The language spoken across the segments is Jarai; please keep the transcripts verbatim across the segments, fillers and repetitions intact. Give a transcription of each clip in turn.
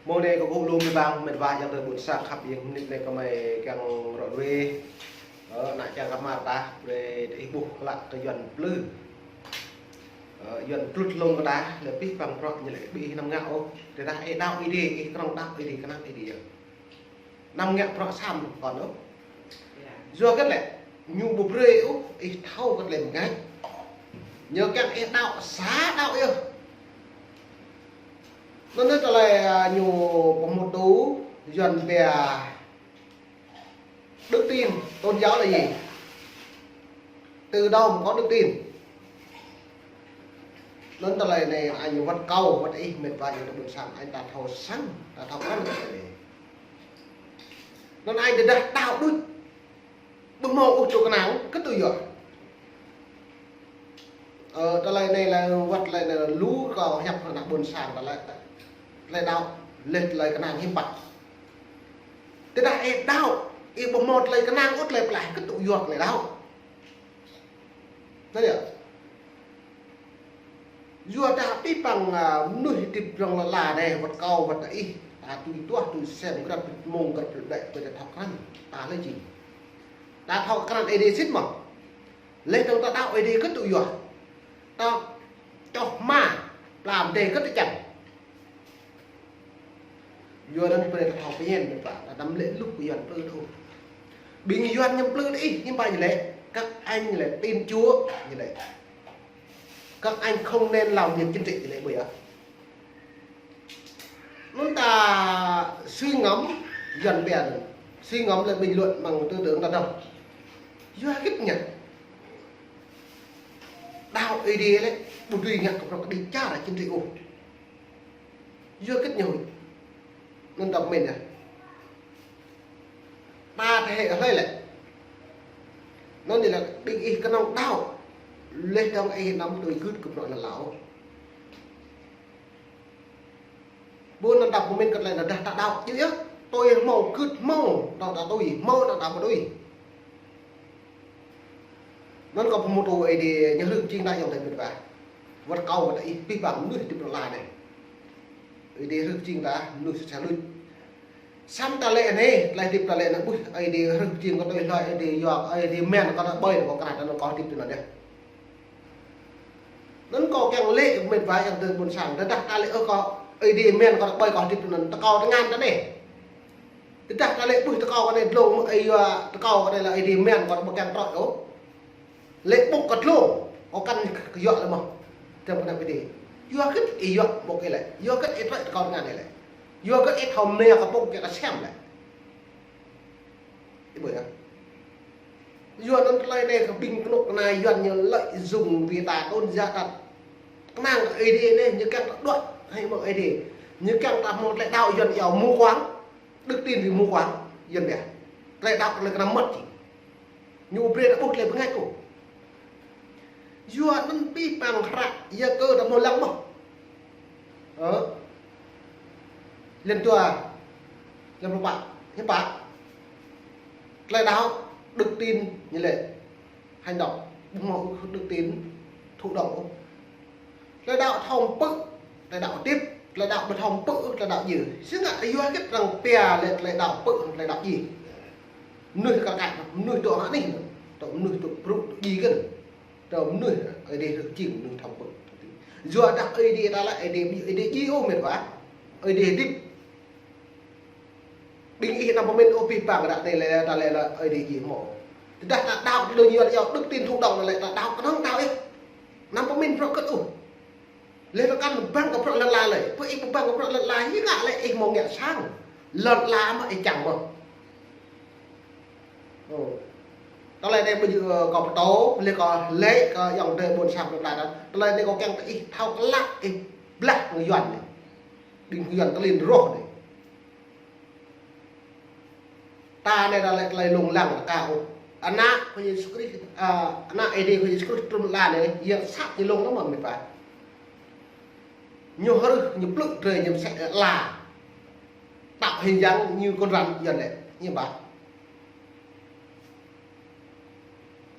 Mơ̆ng anai kâo kơkuh lŏm abih bang met wa ayŏng adơi ƀôn sang khăp, ƀing mơnit anai kơ mơi kiăng ră ruai. Ơ, ană čang kơ mơta, brơi tơ ih ƀuh klă tơ Yuan plư. Ơ, Yuan plư lŏm kơ ta, lĕ abih bang bruă ñu lĕ ƀing ih anăm ngă ôh. Tơdah ih đaŏ Ơi Adai, ih kơnơ̆ng đaŏ Ơi Adai, kơnang Ơi Adai yơh. Anăm ngă bruă sam kơ anŭn. Yua kơ lĕ, ñu ƀu brơi ôh, ih thâo kơ lĕ mơ̆ng anai. Ñu kiăng ih đaŏ, sa đaŏ yơh. Anŭn tơlơi, a, ñu pơhmutu Yuan pia đức tin, tôn giáo là gì? Từ đâu mà có đức tin? Anŭn tơlơi anai, anh wăt kâo, wăt ih met wa ayŏng adơi ƀôn sang, anh ta thâo săng, ta thâo krăn tơlơi anai. Anŭn anh tơdah đaŏ đôč, ƀu hmâo ôh tŭ kơnang, kơ tŭ yua. Ơ, tơlơi anai lĕ wăt tơlơi anai lu kâo hiăp hăng ană ƀôn sang tơlơi, tơlơi đaŏ, lĕ tơlơi kơnang hiư̆m pă. Tơdah ih đaŏ, ih ƀu hmâo tơlơi kơnang ôh, tơlơi pơklaih, kơ tŭ yua tơlơi đaŏ. Anai yơh. Yua dah abih bang, a, mơnuih hơdip rŏng lŏn ala anai, wăt kâo, wăt ih, ta tui tuah, tui sem, grăp mông, grăp đĕ, kơ ta thâo krăn, ta lĕ jing. Ta thâo krăn Ơi Adai sĭt mơ̆n. Lĕ tơdah ta đaŏ Ơi Adai kơ tŭ yua. Ta čoh hma, plam đe kơ tơčăng. Yua anŭn brơi ta thâo pơñen met wa, ta anăm lĕ luh kơ Yuan plư đôč. Ƀing Yuan ñu plư đôč ih, hiư̆m pă ñu lĕ, các anh lĕ tin Chúa ñu lĕ. Các anh không nên làm việc chính trị ñu lĕ ƀu yơh. Anŭn ta suy ngẫm Yuan pia anŭn. Suy ngẫm là bình luận bằng tư tưởng ta đâu. Yua hơget ñu. Đaŏ Ơi Adai lĕ, ƀu dưi ngă kơ bruă kơđi čar chính trị ôh. Yua hơget ñu. Anŭn đăp mĭn yơh. Ta thế hệ hlơi lĕ. Anŭn ñu lĕ ƀing ih kơnơ̆ng đaŏ. Lĕ dong ih anăm tui gưt kơ bruă lăn lao. Ƀu anŭn đăp mĭn kơ tơlơi anŭn dah ta đaŏ. Yua yơh, tui hmâo gưt hmâo, đaŏ ta tui, hmâo đaŏ ta ƀu tui. Anŭn kâo pơhmutu Ơi Adai ñu hrih jing ta ayŏng adơi met wa. Wăt kâo wăt ih abih bang mơnuih hơdip rŏng lăn ala anai. Ơi Adai hrih jing ta mơnuih sa čô luč. Samơ̆ ta lĕ anai, tơlơi hơdip ta lĕ anai ƀuh, Ơi Adai hrih jing kơ tui hlơi, Ơi Adai yua, Ơi Adai mơ̆n kơ ta ƀơi kơ kơnang ta anŭn kâo hơdip tui anŭn yơh. Anŭn kâo kiăng lĕ met wa ayŏng adơi ƀôn sang, tơdah ta lĕ ơ kâo, Ơi Adai mơ̆n kơ ta ƀơi kâo hơdip tui anŭn, tơkâo tơngan ta anai. Tơdah ta lĕ ƀuh tơkâo kơ anai dlông, ơ yua tơkâo kơ anai lĕ Ơi Adai mơ̆n kơ ta ƀu kiăng trŏ ôh. Lĕ ƀŭk kơ dlông, kâo kăn kơ yua lĕ mơ̆n. Tơm kơnang Ơi Adai. Yua hơget ih yua ƀŭk ih lĕ, yua hơget ih trŏ tơkâo tơngan ih lĕ. Yua hơget ih thâo mơnia kơ ƀŭk kơ kơsem lĕ. Ih ƀuh yơh. Yua anŭn tơlơi anai kơ ƀing kơnuk kơna Yuan ñu lợi dụng vì ta tôn giáo ta. Kơnang Ơi Adai anai, ñu kiăng ta đuaĭ hĭ mơ̆ng Ơi Adai. Ñu kiăng ta hmâo tơlơi đaŏ Yuan iâu mù quáng. Đức tin vì mù quáng, Yuan pia. Tơlơi đaŏ tơlơi kơnang mơmŏt či. Ñu brơi ta ƀuh tơlơi bơngač kơ. Yua anŭn abih bang hră Yakơ ta hmâo lăng mơ̆n. Ơ. Lăng dua, lăng pluh pă, hiư̆m pă. Tơlơi đaŏ, đức tin, ñu lĕ. Hành động, ƀu hmâo đức tin thụ động ôh. Tơlơi đaŏ thâo pơ̆, tơlơi đaŏ hơdip, tơlơi đaŏ ƀu thâo pơ̆, tơlơi đaŏ djai. Sĭt ngă yua hơget arăng pia lĕ tơlơi đaŏ pơ̆, tơlơi đaŏ djai. Mơnuih kar kaĭ, mơnuih dŏ hă anih, tơ mơnuih dŏ brŭ, dŏ djai kơ. Tơ mơnuih, Ơi Adai hrih jing mơnuih thâo pơ̆. Yua dah Ơi Adai ta lĕ, Ơi Adai, Ơi Adai djai ôh met wa, Ơi Adai hơdip. Ƀing ih anăm pơmĭn ôh abih bang ră anai lĕ, ta lĕ lĕ Ơi Adai djai hmâo. Tơdah ta đaŏ tơlơi Yuan iâu đức tin thụ động lĕ ta đaŏ kơnơ̆ng đaŏ ih. Anăm pơmĭn bruă kơ̆t ôh. Lĕ ta kăn bang kơ bruă lăn ala lĕ. Pơ ih ƀu bang kơ bruă lăn ala, hiư̆m ngă lĕ ih hmâo ngă sang. Lăn ala mơ̆ ih čang mơ̆. Ơ. Tơlơi anai ƀu djơ̆, ơ, kâo pơtô, lĕ kâo lĕ kơ ayŏng adơi ƀôn sang plơi pla ta. Tơlơi anai kâo kiăng kơ ih thâo klă ih blah kơ Yuan anai. Ƀing Yuan tơlin rŏh anai. Ta anai ta lĕ tơlơi lông lăng ta ka ôh. Ană Khua Yêsu Krist, a, ană Ơi Adai Khua Yêsu Krist trŭn lăn anai, yua sat ñu lông lăm mơ̆n met wa. Ñu hrih, ñu plư drơi, ñu mơsĕ ala. Tạo hình dáng như con rắn Yuan lĕ, ñu ƀă.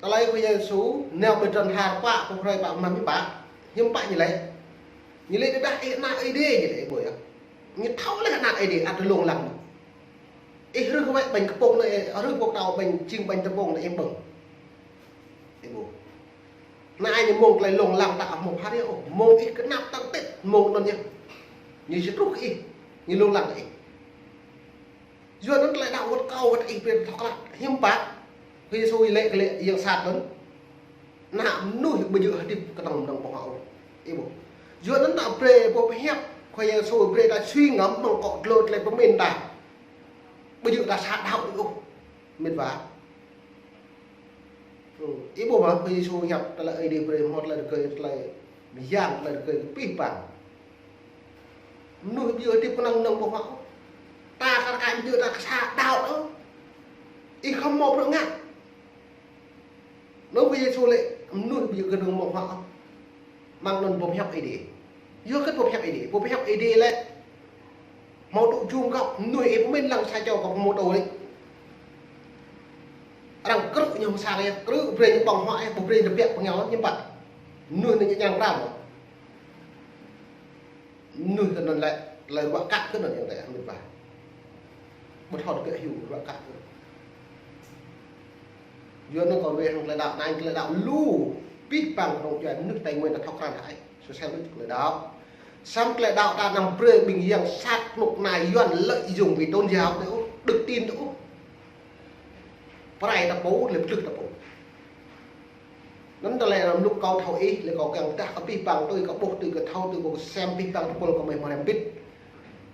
Tơlơi Khua Yêsu nao ƀơi trăn har pă, pơhrơi pă mơnam ñu pă, hiư̆m pă ñu lĕ. Ñu lĕ tơdah ih ană Ơi Adai ñu lĕ ih ƀuh yơh. Ñu thâo laih ană Ơi Adai ăt lông lăng. Ih rưh wĕ ƀañ kơpŭng anai, rưh pŏk tâo ƀañ, jing ƀañ tơpŭng anai ih ƀơ̆ng. Ih ƀuh. Anai ñu mơ̆ng tơlơi lông lăng ta hmâo phara ôh. Mơ̆ng ih kơnăp tơ̆ng tĭt mơ̆ng anŭn yơh. Ñu či truh kơ ih. Ñu lông lăng kơ ih. Yua anŭn tơlơi đaŏ wơ̆t kâo wơ̆t ih brơi thâo klă. Hiư̆m pă. Khua Yêsu lĕ kơ lĕ yang sat anŭn. Ană mơnuih ƀu djơ̆ hơdip kơnơ̆ng mơnơ̆ng ƀơ̆ng huă ôh. Ih ƀuh. Yua anŭn ta brơi boh pơhiăp Khua Yêsu brơi ta sui ngăm mơ̆ng akŏ dlô tơlơi pơmĭn ta. Ƀu djơ̆ ta sa đaŏ ôh. Mĭt wa. Ih ƀuh mơ̆ Khua Yêsu hiăp tơlơi Ơi Adai brơi hmâo tơlơi rơgơi, tơlơi mơyang, tơlơi rơgơi pih pang. Mơnuih ƀu djơ̆ hơdip kơnơ̆ng mơnơ̆ng ƀơ̆ng huă. Ta kar kaĭ ƀu djơ̆ ta sa đaŏ ôh. Ih khŏm hmâo bruă ngă. Anŭn Khua Yêsu lĕ mơnuih ƀu djơ̆ kơnơ̆ng ƀơ̆ng huă. Mơ̆ng anŭn boh pơhiăp Ơi Adai. Yua kơ boh pơhiăp Ơi Adai. Boh pơhiăp Ơi Adai lĕ hmâo tŭ jum kơ mơnuih ih pơmĭn lăng sa čô kơ hmâo tŭ lĕ. Arăng krư̆ ñu hăng sang yơh, krư̆ brơi ñu ƀơ̆ng huă yơh, ƀu brơi ñu tơbiă pơngiao hiư̆m pă. Mơnuih anai ñu ñang pram. Mơnuih kơ anŭn lĕ, tơlơi ruă kă kơ anŭn yang tĕ, mĭt wa. Ƀu thâo tơbiă hyu ruă kă kơ. Yua anŭn kâo wĕ hăng tơlơi đaŏ, anai tơlơi đaŏ lu, pih pang kơnơ̆ng djuai mơnuih Tây Nguyên ta thâo krăn hă ih. Sô sel lu tơlơi đaŏ. Samơ̆ tơlơi đaŏ ta anăm brơi ƀing yang sat kơnuk kơna Yuan lợi dụng vì tôn giáo tơ ôh, đức tin tơ ôh. Pơrai ta pô, lĕ pơtlưh ta pô. Anŭn tơlơi anăm lŭk kâo thâo ih, lĕ kâo kiăng pơdah kơ pih pang tui kơ ƀuh, tui kơ thâo, tui kơ sem pih pang tơpul kơ mơi hmâo rem bit.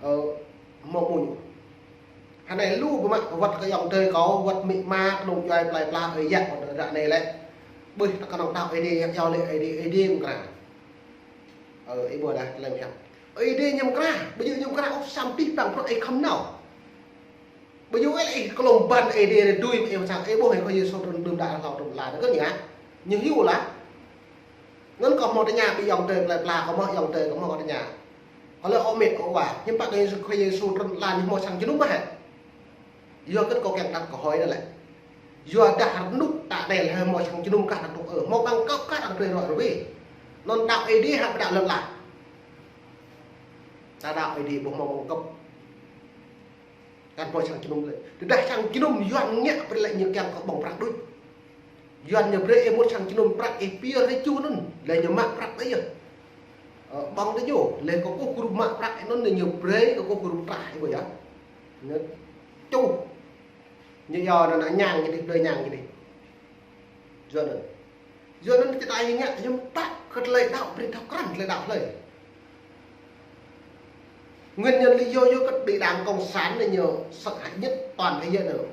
Ơ, hmâo ƀuñ. Hơnai lu pơmă wơ̆t kơ ayŏng adơi kâo, wơ̆t amĭ ama, kơnung djuai plơi pla, ơi yă, wơ̆t ră anai lĕ. Ƀuh ta kơnơ̆ng đaŏ Ơi Adai, yă yâo lĕ Ơi Adai, Ơi Adai mơkra. Ơ, ih ƀuh dah, tơlơi hiăp. Ơi Adai ñu mơkra, ƀu djơ̆ ñu mơkra ôh, samơ̆ pih pang bruă ih khŏm nao. Ƀu djơ̆ ih lĕ ih klŏm ban Ơi Adai rơdui mă ih mơ̆ng sang, ih ƀuh ih Khua Yêsu trŭn đưm đă hlâo trŭn la, kơ ñu. Ñu hyu lah. Anŭn kâo hmâo tơña ƀing ayŏng adơi plơi pla, kâo hmâo ayŏng adơi, kâo hmâo kâo tơña. Kâo lĕ ơ mĕt kâo wa, hiư̆m pă Khua Yêsu, Khua Yêsu trŭn la ñu hmâo sang jơnum mơ̆ hă? Yua kơ kâo kiăng đaŏ kơ hơi anŭn lĕ. Yua dah rơnŭk ta đel hơi hmâo sang jơnum kah ta tŭ ơ, hmâo ƀăng kơp kah ta brơi ruă rơwe. Anŭn đaŏ Ơi Adai hă ƀu đaŏ lŏn ala. Ta đaŏ Ơi Adai ƀu hmâo ƀăng kơp. Kăn hmâo sang jơnum lĕ. Tơdah sang jơnum Yuan ngă brơi lĕ ñu kiăng kơ ƀơ̆ng prăk đôč. Yuan ñu brơi ih mŭt sang jơnum prăk ih pia rơču anŭn. Lĕ ñu mă prăk đôč yơh. Ơ, ƀơ̆ng tơ ñu. Lĕ kơ kơkuh gru mă prăk anŭn ñu brơi kơ kơkuh gru trah ih ƀuh yơh. Ñu čuh. Ñu yua anŭn ñang ñu dih, brơi ñang ñu dih. Yua anŭn. Yua anŭn či ta ih ngă hiư̆m pă kơ tơlơi đaŏ brơi thâo krăn tơlơi đaŏ hlơi. Nguyên nhân lý do yua kơ ƀing đảng cộng sản anai ñu săk hại nhất toàn thế giới anai.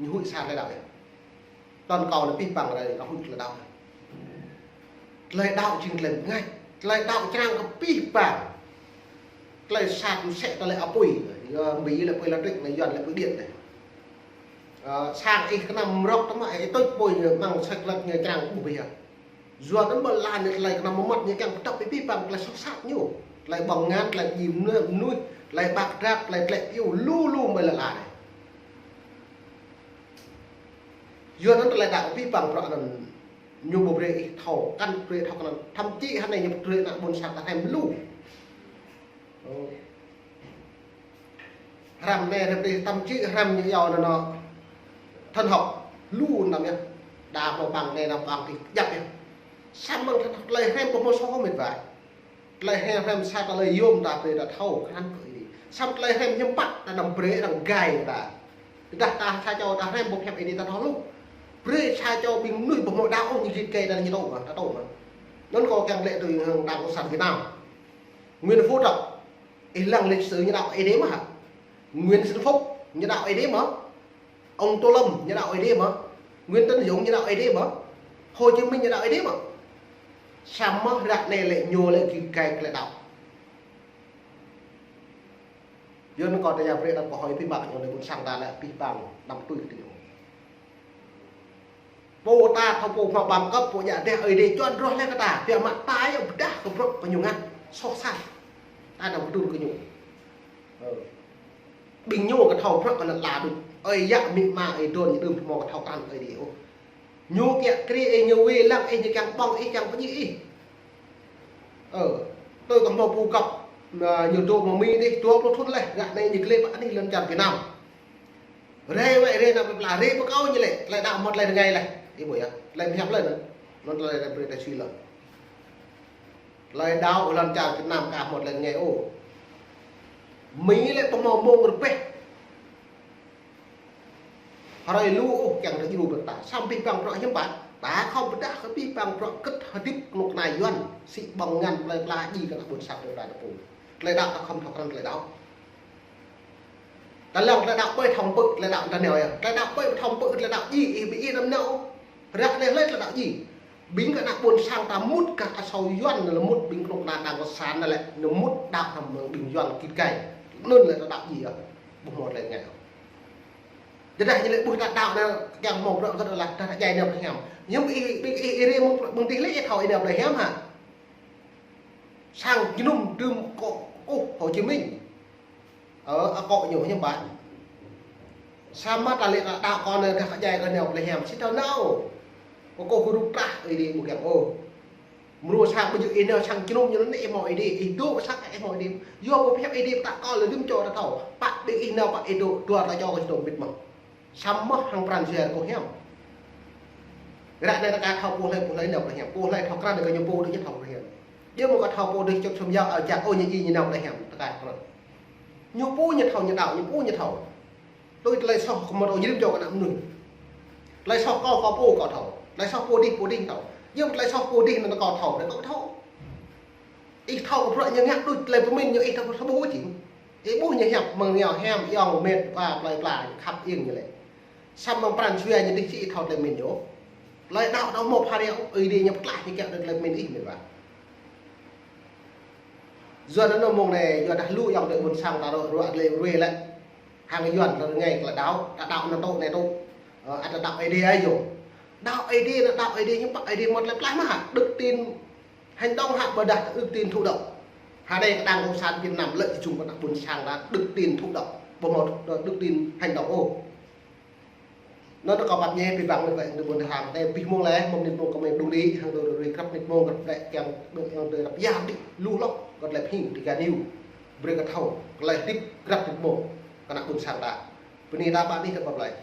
Ñu huĭ sa tơlơi đaŏ yơh. Toàn cầu anai pih pang rai, ñu huĭ tơlơi đaŏ. Tơlơi đaŏ jing tơlơi bơngač. Tơlơi đaŏ črang kơ pih pang. Tơlơi sat mơsĕ tơlơi apui. Yua Mỹ lĕ apui lăt rĕk anai, Yuan lĕ apui điện anai. Ơ, sang ih kơnăm mrŏk tơma ih tŭč apui ñu mơ̆ng sĕ lăt ñu črang ƀuh yơh. Yua anŭn ƀơi lŏn anai tơlơi kơnăm mơmŏt ñu kiăng pơtŏk pih pang tơlơi soh sat ñu. Tơlơi ƀơ̆ng ngăn, tơlơi djim mơnuih, tơlơi bak drap, tơlơi tlĕ piu, lu lu ƀơi lŏn ala anai. Yua anŭn tơlơi đaŏ pih pang bruă anŭn ñu ƀu brơi ih thâo, kăn brơi thâo kơnơ̆ng. Thậm chí hơnai ñu brơi ană ƀôn sang ta hrăm lu. Ơ. Hrăm anai hrăm adih, thậm chí hrăm ñu yua anŭn anŭn. Thần học, lu năm yơh. Đa hmâo ƀăng anai năm ƀăng adih, djăp yơh. Samơ̆ mơ̆ng thần học tơlơi hrăm ƀu hmâo soh mĕt wa. Tơlơi hrăm hrăm sa tơlơi yôm ta brơi ta thâo, khan kơ Ơi Adai. Samơ̆ tơlơi hrăm hiư̆m pă, ta anăm brơi arăng gai ta. Tơdah ta sa čô ta hrăm boh hiăp Ơi Adai ta thâo lu. Brơi sa čô ƀing mơnuih ƀu hmâo đaŏ ôh ñu git gai ta ñu tŭ mă, ta tŭ mă. Anŭn kâo kiăng lĕ tui hăng đảng cộng sản Việt Nam. Nguyễn Phú Trọng, ih lăng lịch sử ñu đaŏ Ơi Adai mơ̆ hă? Nguyễn Xuân Phúc, ñu đaŏ Ơi Adai mơ̆? Ông Tô Lâm, ñu đaŏ Ơi Adai mơ̆? Nguyễn Tấn Dũng, ñu đaŏ Ơi Adai mơ̆? Hồ Chí Minh, ñu đaŏ Ơi Adai mơ̆? Samơ̆ ră anai lĕ ñu lĕ git gai tơlơi đaŏ. Yua anŭn kâo tơña brơi đaŏ kơ hơi pih pang ñu lĕ ƀôn sang ta lĕ pih pang năm tui kơ tơña. Pô ta thâo pô hmâo ƀăng kơp, pô djă dêh Ơi Adai čuăn rŏh lĕ kơ ta, biă mă ta yơh pơdah kơ bruă kơ ñu ngă, soh sat. Ta anăm pơtrŭn kơ ñu. Ơ. Ƀing ñu kơ thâo bruă kơ lŏn ala đôč. Ơi yă amĭ ama ơi adon ñu đưm hmâo kơ thâo krăn Ơi Adai ôh. Ñu kiăng krê ih, ñu wai lăng ih, ñu kiăng ƀơ̆ng ih, kiăng pơdjai ih. Ơ, tui kơ hmâo pô găp. Ñu dŏ mơ̆ng Mi dih, dua pluh thŭn laih, ră anai ñu gleh pơ anih lŏn čar Việt Nam. Rai wai rai nao pla, rai pơ kâo ñu lĕ, tơlơi đaŏ mơ̆ tơlơi rơngai laih. Ih ƀuh yơh, tơlơi hiam laih anŭn. Anŭn tơlơi rai brơi ta sui lŏn. Tơlơi đaŏ lŏn čar Việt Nam aka mơ̆ tơlơi rơngai ôh. Mi lĕ pơmơ̆ mông rơbeh. Hrơi lu ôh kiăng ta djru brơi ta. Samơ̆ abih bang bruă hiư̆m pă. Ta khŏm pơdah kơ abih bang bruă kơ̆t hơdip kơnuk kơna Yuan. Sĭ ƀơ̆ng ngăn plơi pla djai kơ ană ƀôn sang plơi pla ta pô. Tơlơi đaŏ ta khŏm thâo krăn tơlơi đaŏ. Ta lăng tơlơi đaŏ ƀơi thâo pơ̆ tơlơi đaŏ ta nao yơh. Tơlơi đaŏ ƀơi thâo pơ̆ tơlơi đaŏ djai, ih ƀu ih anăm nao. Ră anai hlơi tơlơi đaŏ djai. Ƀing kơ ană ƀôn sang ta mŭt kơ asâo Yuan anŭn lĕ mŭt ƀing kơnuk kơna đảng cộng sản anŭn lĕ, ñu mŭt đaŏ hăng ƀing Yuan kĭt kai. Anŭn lĕ ta đaŏ djai yơh. Ƀu hmâo tơlơi rơngai ôh. Tơdah ñu lĕ ƀuh ta đaŏ anŭn kiăng hmâo bruă kơ̆t laih, ta djai nao plơi hiam. Ñu ƀing ih, ƀing ih, ih rai mơ̆ng, mơ̆ng dih lĕ ih thâo ih nao plơi hiam hă? Sang jơnum tơm akŏ, ôh, Hồ Chí Minh. Ơ, akŏ ñu hiư̆m pă. Samơ̆ ta lĕ ta đaŏ kơ anai dah kơ djai kơ nao plơi hiam, sĭt thâo nao. Kơ kâo gơ̆ rŭ trah ih dih ƀu kiăng ôh. Mrô sang ƀu djơ̆ ih nao sang jơnum ñu anŭn ih hmâo ih dih, ih dŏ sang ih hmâo ih dih. Yua kơ pơhiăp ih dih pơtă kơ lĕ đưm čô ta thâo. Pă ƀing ih nao pă ih dŏ, dua ta čô kơ jơnum bĭt mơ̆n. Samơ̆ hăng pran jua kâo hiam. Ră anai ta aka thâo pô hlơi pô hlơi nao plơi hiam. Pô hlơi thâo krăn kơ ñu pô dih ñu thâo plơi hiam. Djơ̆ mơ̆ kơ thâo pô dih čŏk sum yao ao jak ôh ñu djai ñu nao plơi hiam ta aka thâo krăn. Ñu pô ñu thâo ñu đaŏ, ñu pô ñu thâo. Tui tơlơi soh kơ mơ̆ rơ̆ ñu rĭm čô kơ ană mơnuih. Tơlơi soh kâo kơ pô kâo thâo. Tơlơi soh pô dih pô dih thâo. Djơ̆ mơ̆ tơlơi soh pô dih anŭn kâo thâo, anŭn kâo thâo. Ih thâo kơ bruă ñu ngă đôč tơlơi pơmĭn ñu ih thâo ƀu thâo ôh jing. Ih ƀuh ñu hiăp mơ̆ng ñu hiam ayŏng met wa plơi pla khăp iêng ñu lĕ. Samơ̆ pran jua ñu dih či ih thâo tơlơi pơmĭn ñu. Tơlơi đaŏ đaŏ mơ̆ phara ôh, ih dih ñu pơtlaih ñu kiăng đôč tơlơi pơmĭn ih mĭn wa. Yua anŭn mơ̆ng anai, yua dah lu ayŏng adơi ƀôn sang ta rŏ, rŏ lĕ ruai lĕ. Hăng Yuan ta rơngai tơlơi đaŏ, ta đaŏ anŭn tŏ anai tŏ. Ơ, ta đaŏ Ơi Adai yơh. Đaŏ Ơi Adai anŭn đaŏ Ơi Adai hiư̆m pă Ơi Adai mơ̆ tơlơi pơtlaih mơ̆ hă? Đức tin hành động hă ƀôdah đức tin thụ động? Hă anai kơ đảng cộng sản Việt Nam lĕ jum kơ ană ƀôn sang ta đức tin thụ động. Ƀu hmâo đức tin hành động ôh. Anŭn kâo pap ñe abih bang mơ̆ng kơ ƀing ƀôn sang ta abih mông lĕ, mơ̆ng mĭt mông kơ mĭt mông đung đĭ, hăng tơlơi ruai grăp mĭt mông grăp lĕ kiăng ƀing hăng tơlơi grăp yap đĭ lu hloh, kơ tơlơi phing ti kơ ñu. Brơi kơ thâo, kơ tơlơi hơdip grăp mĭt mông kơ ană ƀôn sang ta. Bơni ta pă anih ta pap laih.